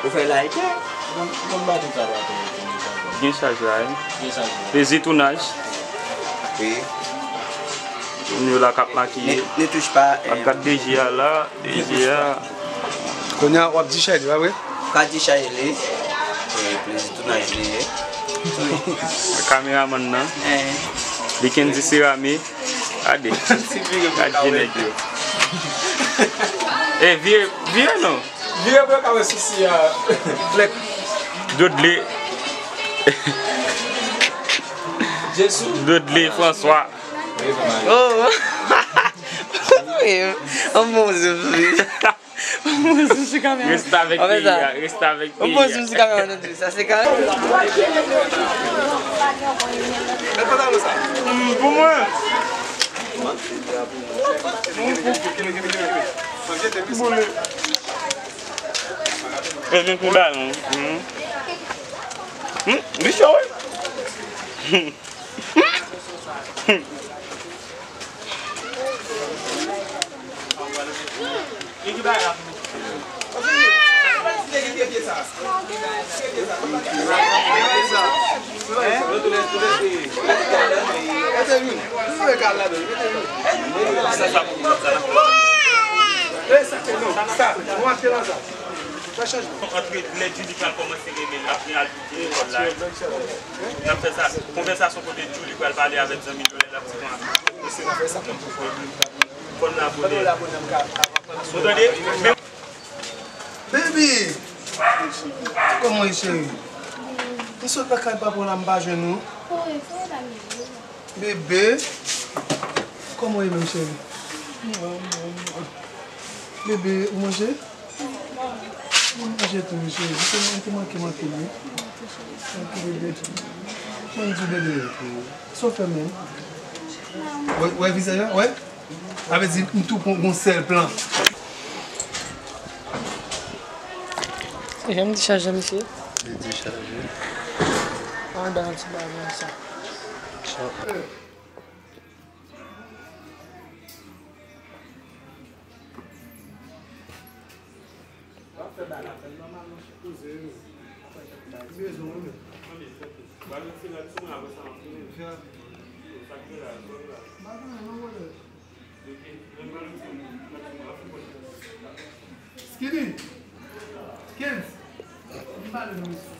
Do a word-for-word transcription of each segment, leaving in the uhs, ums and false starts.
Ou fè like. Ou konn, ou konn ba tout sa pa tou, ou konn sa. Gen chaj la, wi. Gen chaj la. Plezi tounaj. Wi. Moun yo la k ap makiye. Ne, ne touche pas, ap gad D J a la, D J a. Kounye a, w ap dichèl li, pa vre? Ka dichèl li. E, plezi tounaj li ye. Kameramann nan. Eh. Li Kendy Sirame. Gade. Gad je nèg yo. E, vire, vire non. Vire pou yo ka wè sousi a. Dodley. Dodley François. Oh. Wi, on bon zoom sou li. On bon zoom sou kamera. Reste avec P I A, reste avec P I A. On bon zoom sou kamera, nou di sa, se kanmenm. Mèt pantalon sa. Mm, pou mwen. Boule. E men kou balon. Mm. Mm, li cho, wi. Antre lè Julie pral kòmanse renmen l, l ap gen al lekòl la. N ap fè sa. Konvèsasyon kote Julie pral pale avèk zanmi l yo lè l ap ti pran. Fò n abone. Ou tande? Men Baby! Kòman w ye, cheri? M sot lakay papa w la, m pa jwenn ou. Bebe! Kòman w ye menm, cheri? Bebe, ou manje? Mwen manje tou, wi, cheri. M te, m te manke, manke, wi. Ok, bebe. Mwen di bebe. Sa w fè menm? Wè, wè vizaj la, wè? Sa vle di, m tou pran yon sèl plan. Se jan m dechaje, mesye. Li dechaje. An, ba yon ti bagay konsa. Sa. W ap fè bagay la fè nòmal, monchè. Poze yo. Apre, sa ki bay. Li bezwen w, wi, men. Ann, men, tranquille. Ba nou ti rad sou mwen, apre sa, m ap tounen. Sa k gen la, sa k gen la. Bagay la, non, monchè. Skinny! Kenz! M pale non, mesye.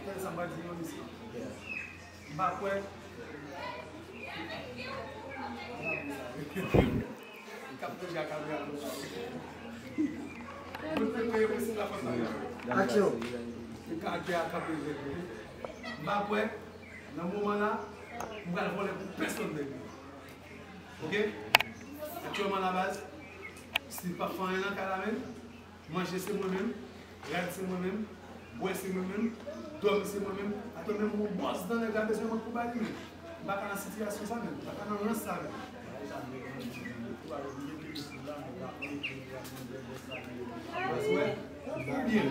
Kenz, sa m pral di non, mesye. M pa kwè. Li k ap manje ak Gabriel. Moun fè mwen repouse la fòs la. Aksyon. Li ka ak Gabriel. M pa kwè, nan moman la, m pral vòlè pou pèsonn, nèg. Oke? Aktyèlman, la baz, Steve p ap fè anyen nan kay la menm. Manje se mwen menm, rad se mwen menm, bwè se mwen menm, dòmi se mwen menm. Atò menm yon bòs dan nèg la bezwen mwen pou ba li menm. M pa ka nan sitiyasyon sa menm, m pa ka nan rans sa menm. Wè, ou byen,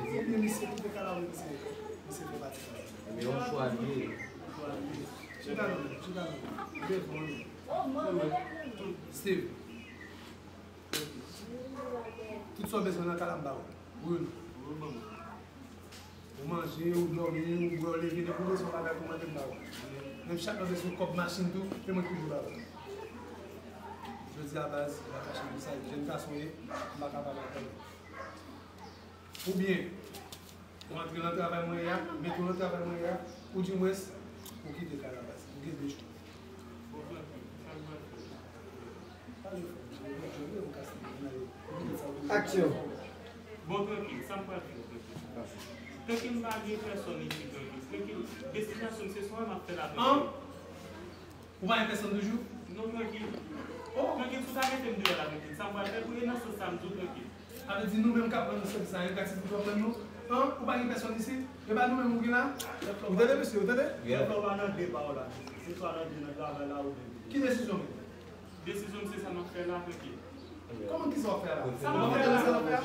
ou byen, misye kite kay la, wi, misye, misye fè pati sa. Yon chwa l ye. Chita non, chita non. Devan nou. Steve. Tout sa w bezwen nan kay la m ba ou. Wi, non. Ou manje, ou dòmi, ou bwè, ou leve, depi w bezwen bagay pou manje m ba ou. Menm chak lè w bezwen kòb machin tou, se mwen ki toujou ba ou. Jodi a baz, m pa kache pou sa, jèn gason w ye, m pa ka pale avè w. Oubyen, ou antre nan travay mwen ye a, mete w nan travay mwen ye a, oudimwens, ou kite kay la baz. Ou gen de chwa. Aksyon. Bon, trankil, sa m pral fè, trankil. Trankil, m pa gen pèsonn isi, trankil. Trankil, destinasyon m se swa m ap fè la, trankil. Ou pa gen pèsonn toujou? Non, trankil. Oh! Trankil, si w ta mete m deyò la, trankil, sa m pral fè pou e nan sans sa m di w, trankil. Sa vle di nou menm k ap rann nou sèvis la, e gratis nou t ap rann nou? An, ou pa gen pèsonn isi? E pa nou menm ou gen la? Ou tande, mesye, ou tande? Lè w pa nan de pa w la, mesye. Se swa nan de nan travay la oubyen. Ki desizyon w mete? Desizyon m se sa m ap fè la, trankil. Kòman ki sa w fè la? Sa w fè la? Sa w fè la?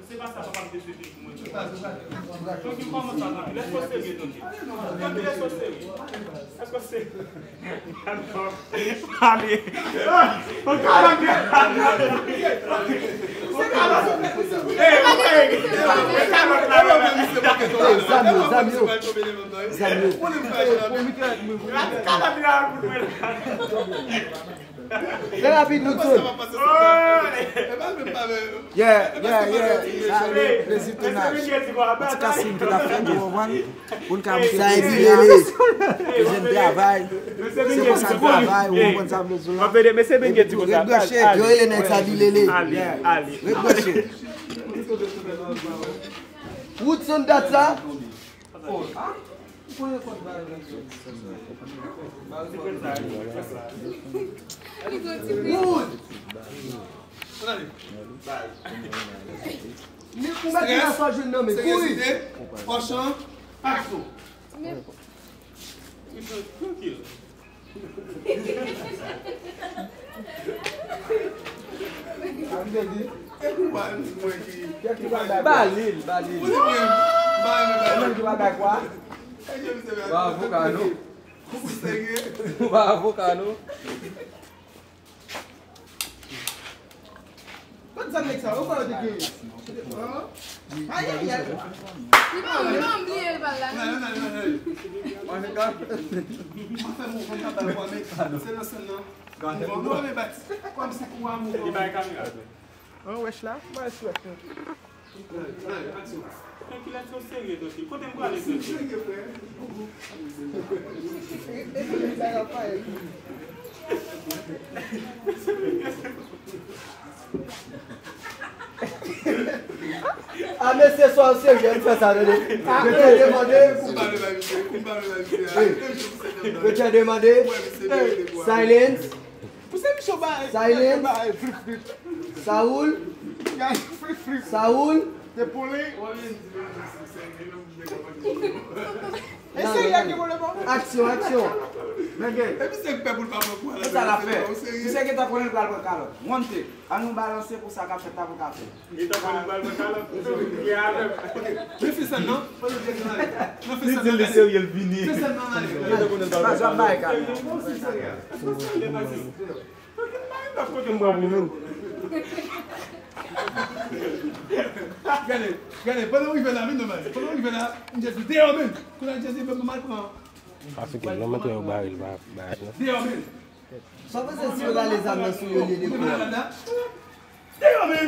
Se pa sa papa m te swete pou mwen. Donk, kòman sa, Tanki? Èske w serye, Tanki? Tanki, èske w serye? Èske w serye? Ale. Ou kalòt la. Ou kalòt la. Zam yo, zam yo. Zam yo. Kalòt la pou mwen la. Trè rapid, Woodson. Yeah, yeah, yeah. Sa se plezi tounaj. Yon ti kasin ki t ap fè, ou konprann? Pou n ka montre sa e di lele. Ke jèn travay. Se konsa n travay, ou konprann sa m vle di w la. Epi tou, ret branche. Yo rele nèg sa di lele. Ret branche. Woodson dat sa. Good! Ou mèt gen asò jwenn nan men. Kouri! Fòchan, aksyon! Trankil. Ba li l, ba li l. Ou menm ki pa bay kwa. Ou pa avoka non. Ou pa avoka non. Kot zam nèg sa yo? Ou pa yo te gen. Ayayay. Li pa, li pa bliye l pa la. Se nan sèn nan. Bon, nou pa men bat. Kòmsi kou a mou. Li bay kamera. An wèch la, bay swèt nou. Trankil, èske w serye, Trankil? Kote m prale, Trankil? A mesye, swa w serye, ann fè sa, tande. Mete demande. Mete demande. Silence. Silence. Saoul. Saoul. Aksyon, aksyon. Men gen. Epi se pè pou l pa pran kou a la. Kisa l ap fè? Misye gentan konnen l pral pran kalòt. Monte. Ann nou balanse pou sa k ap fèt la pou ka fèt. Li ta konnen pral mwen kalòt. Li avè m. Ok. Men fè sèn nan. Li di li serye, l vini. Fè sèn nan ale. Li ta konnen pral mwen kalòt. Gade, gade, pandan w rive la, vin nòmal. Pandan w rive la, m just di, deyò, men. Kounye a, just di, men, m al pran. Afriken, non, mete yo bare l, ba, ba, non. Deyò, men. Sa w panse si yo rale zam nan sou yo, li dekouvè? Deyò, men!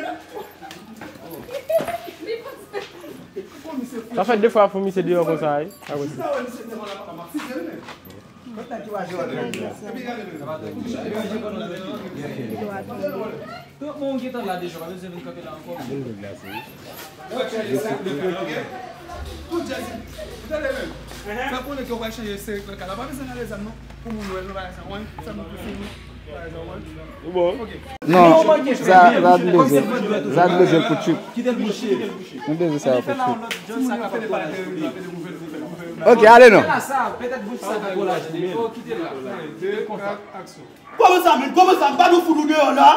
Sa fè de fwa pou misye deyò konsa, wi. Tout moun gentan la deja, pa bezwen vin kanpe la ankò. Tout jazz. Tande men. Fè konnen ke w pral chanje seri nan kay la. Pa bezwen rale zam non. Pou moun wè nou pa sa. Wan, sa nou pou fini. Pa sa wan. Bon. Non, sa, sa nou bezwen. Sa nou bezwen pou tchip. Kite l bouche. Nou bezwen sa pou tchip. Timoun yo ap pale de, ap pale de gouvènman. Ok, ale non. Petèt bouch sa ka kolaj li. Kite l la. Kòman sa, men? Kòman sa? M pa nou fout ou deyò la?